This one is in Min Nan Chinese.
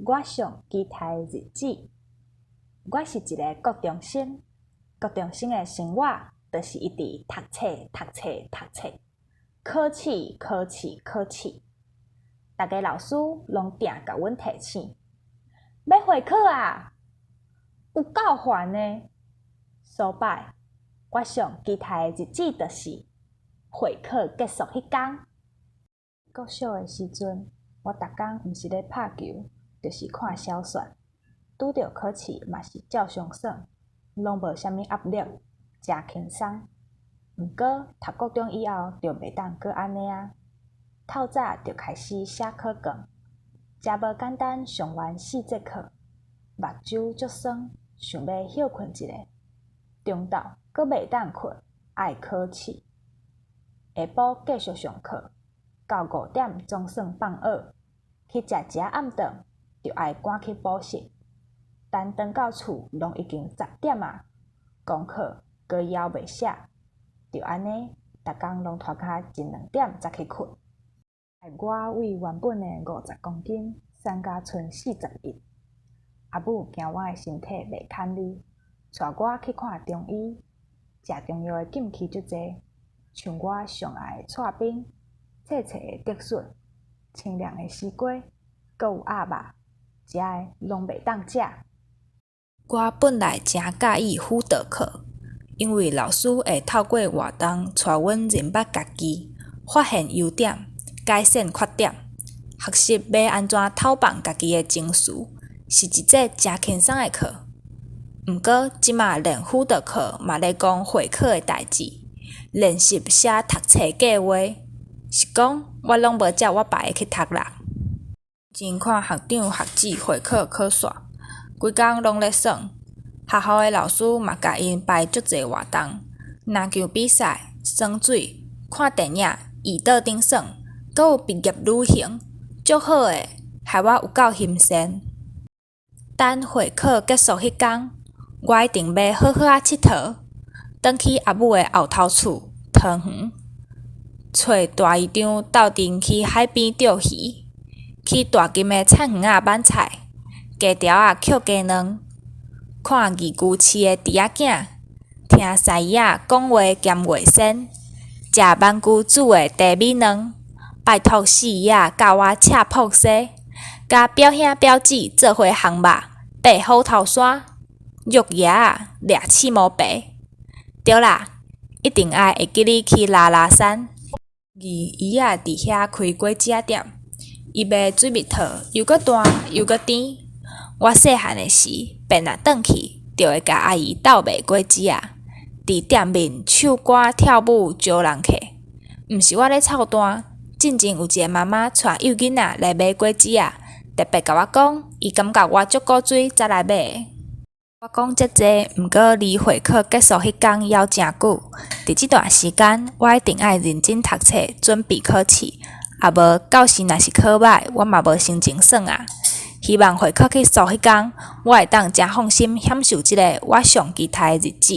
我上期待的日子。我是一个國中生，國中生的生活就是一直讀冊、讀冊、讀冊，考試、考試、考試。逐个老師攏定共阮提醒，欲會考啊！有夠煩的。所擺，我上期待的日子就是會考結束彼工。國小的時陣，我逐工毋是咧拍球，就是看小說。拄著考試嘛是照常耍，攏無啥物壓力，誠輕鬆。毋過讀國中以後就袂當閣按呢啊！透早就開始寫考卷，誠無簡單上完四節課，目睭足酸，想欲歇睏一下。中晝閣袂當睏，愛考試。下晡繼續上課，到5點總算放學，去食一仔暗頓，就愛趕去補習。等轉到厝，攏已經10點啊！功課閣猶未寫，就按呢，逐工攏拖較一兩點才去睏。我為原本的50公斤，瘦甲賰41。阿母驚我的身體袂堪理，帶我去看中醫，食中藥的禁區足濟，像我上愛的剉冰、脆脆的竹筍、清涼的絲瓜，閣有鴨肉，這个攏袂當食。我本來誠佮意輔導課，因為老師會透過活動帶阮認捌家己，發現優點，改善缺點，學習欲按怎投放家己的情緒，是一節誠輕鬆的課。毋過這馬連輔導課嘛咧講會考的代誌，練習寫讀冊計畫，是講我攏無照我排的去讀啦。前看學長學姊會考考煞，規工攏咧耍，學校的老師嘛共𪜶排足濟活動，籃球比賽、耍水、看電影、椅桌頂耍，閣有畢業旅行，足好的，害我有夠欣羨。等會考結束彼工，我一定欲好好仔𨑨迌，轉去阿母的後頭厝桃園，揣大姨丈鬥陣去海邊釣魚，去大金的菜園仔挽菜，雞條仔抾雞卵，看二姑飼的豬仔囝，聽三姨仔講話兼畫仙，食萬姑煮的茶米卵，拜託四姨仔教我赤朴西，佮表兄表姊做伙烘肉，爬虎頭山，虐鵝仔，掠刺毛白。對啦，一定愛會記得去拉拉山。二姨仔佇遐開果子仔店，伊賣水蜜桃，又閣大又閣甜。我細漢的時，便若轉去，就會共阿姨鬥賣果子仔，佇店面唱歌跳舞招人客。毋是我咧臭彈，進前有一個媽媽帶幼囡仔來買果子仔，特別共我講，伊感覺我足古錐才來買的。我講遮濟，毋過離會考結束彼工猶誠久。佇這段時間，我一定愛認真讀冊，準備考試。啊無，到時若是考䆀，我嘛無心情耍啊。希望會考結束彼工，我會當誠放心享受這个我上期待的日子。